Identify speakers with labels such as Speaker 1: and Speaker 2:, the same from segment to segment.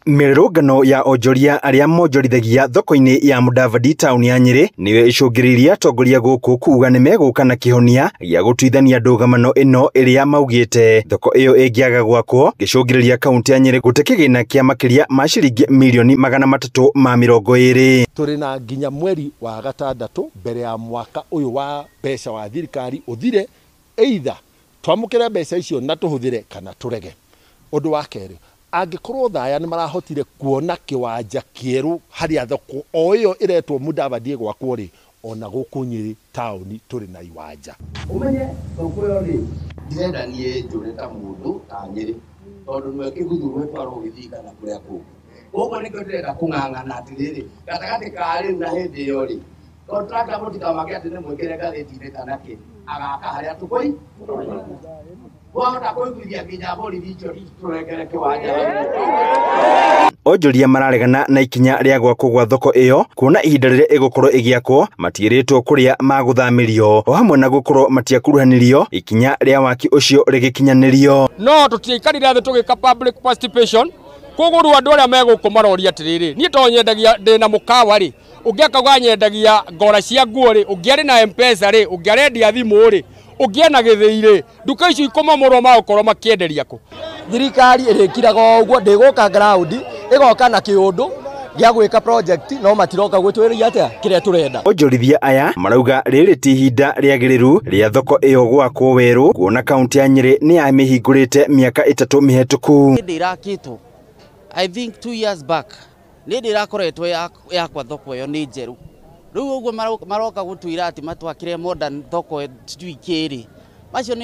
Speaker 1: Mĩrũrũngano ya onjoria arĩa monjorithagia thoko-inĩ ya Mudavadi taũni ya Nyĩrĩ nĩyo ĩcũngĩrĩirie atongoria gũkũ kuga nĩmegũka na kĩhonia gĩa gũtuithania ndũgamano ĩno ĩrĩa maugĩte thoko ĩyo ĩngĩaga gwakwo gĩcũngĩrĩria kaunti ya Nyĩrĩ gũte kĩgĩna kĩa makĩria ma ciringi mirioni 320.
Speaker 2: Tũrĩ na nginya mweri wa gatandatũ mbere ya mwaka ũyũ wa mbeca wa thirikari ũthire, either twamũkĩre mbeca icio na tũhũthĩre kana tũrege. Ũndũ wa kerĩ, angĩkorwo Thaya nĩ marahotire kuona kĩwanja kĩerũ harĩa thoko o ĩyo ĩretwo Mudavadi ĩgwakwo rĩ, ona gũkũ Nyĩrĩ taũni tũrĩ na iwanja.
Speaker 3: Ũmenye thoko ĩyo rĩ, ndirenda niĩ njũre ta mũndũ ta Nyĩrĩ tondũ nĩwe kĩguthu gwĩtwarwo gĩthii kana kũrĩa kũngĩ. Koguo nĩkĩo ndĩrenda kũng'ang'ana atĩrĩrĩ, gatagatĩ ka rĩu na hĩndĩ ĩyo rĩ, contractor mũtikamake atĩ nĩ mwĩkĩre ngathĩti-inĩ kana kĩ, agaka harĩa tũkũi wahota kũiguithia nginya borithi icio tũrengere kĩwanja.
Speaker 1: Onjoria mararegana na ikinya rĩa gwakwo gwa thoko ĩyo kuona ihinda rĩrĩa ĩgũkorwo ĩgĩakwo matiĩrĩtwo kũrĩa magũthamĩrio o hamwe na gũkorwo matiakuruhanirio ikinya rĩa waki ũcio rĩgĩkinyanĩrio.
Speaker 4: No tũtiaikarire thĩ tũgĩka public participation koguo rĩu andũ arĩa megũkũ maroria atĩrĩrĩ, niĩ to nyendagia ndĩna mũkawa rĩ, ũngĩ akauga nyendagia ngora cia nguo rĩ, ũngĩ arĩ na M-Pesa rĩ, ũngĩ arendia thimũ rĩ, ũngĩ ena gĩthĩi rĩ, nduka icio ikomomorwo magũkorwo makĩenderia kũ?
Speaker 5: Thirikari ĩrĩkiraga ũguo ndĩgũka ground ĩgoka na kĩũndũ gĩa gwĩka project no matiroka gwĩtwĩria atĩa kĩrĩa tũrenda.
Speaker 1: Onjorithia aya marauga rĩrĩ ti ihinda rĩagĩrĩru rĩa thoko ĩyo gwakwo werũ kuona kaunti ya Nyĩrĩ nĩ yamĩhingũrĩte mĩaka 3 mĩhetũku.
Speaker 6: Hĩndĩ ĩrakĩtwo I think 2 years back nĩ hĩndĩ ĩrakoretwo yakwa thoko ĩyo nĩ njerũ. Rĩu ũguo maroka gũtwĩra atĩ matwakĩre modern thoko sijui kĩrĩ. Macio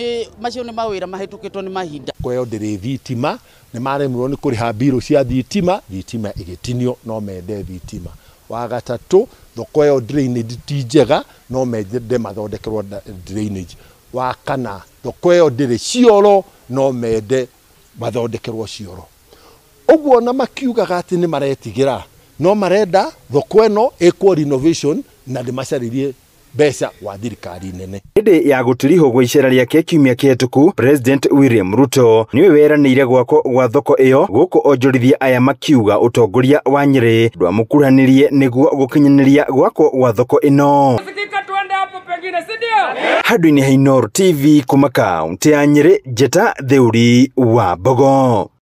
Speaker 6: nĩ mawĩra mahĩtũkĩtwo nĩ mahinda.
Speaker 2: Thoko ĩyo ndĩrĩ thitima, nĩ maremirwo nĩ kũrĩha mbirũ cia thitima, thitima ĩgĩtinio no mende thitima. Wa gatatũ, thoko ĩyo drainage ti njega no mende mathondekerwo drainage. Wa kana, thoko ĩyo ndĩrĩ cioro no mende mathondekerwo cioro. Ũguo na makiugaga atĩ nĩ maretigĩra no marenda thoko ĩno ĩkwo renovation na ndĩmacarĩrie mbeca wa thirikari nene.
Speaker 1: Hĩndĩ ya gũtirihwo gwa icera rĩake kiumia kĩhetũku, President William Ruto nĩwe weranĩire gwakwo gwa thoko ĩyo gũkũ onjorithia aya makiuga ũtongoria wa Nyĩrĩ ndwamũkuruhanirie nĩguo gũkinyanĩria gwakwo gwa thoko ĩno. Handũ-inĩ ha Inooro TV kuma kaunti ya Nyĩrĩ, Njeta Theuri wa Mbogo.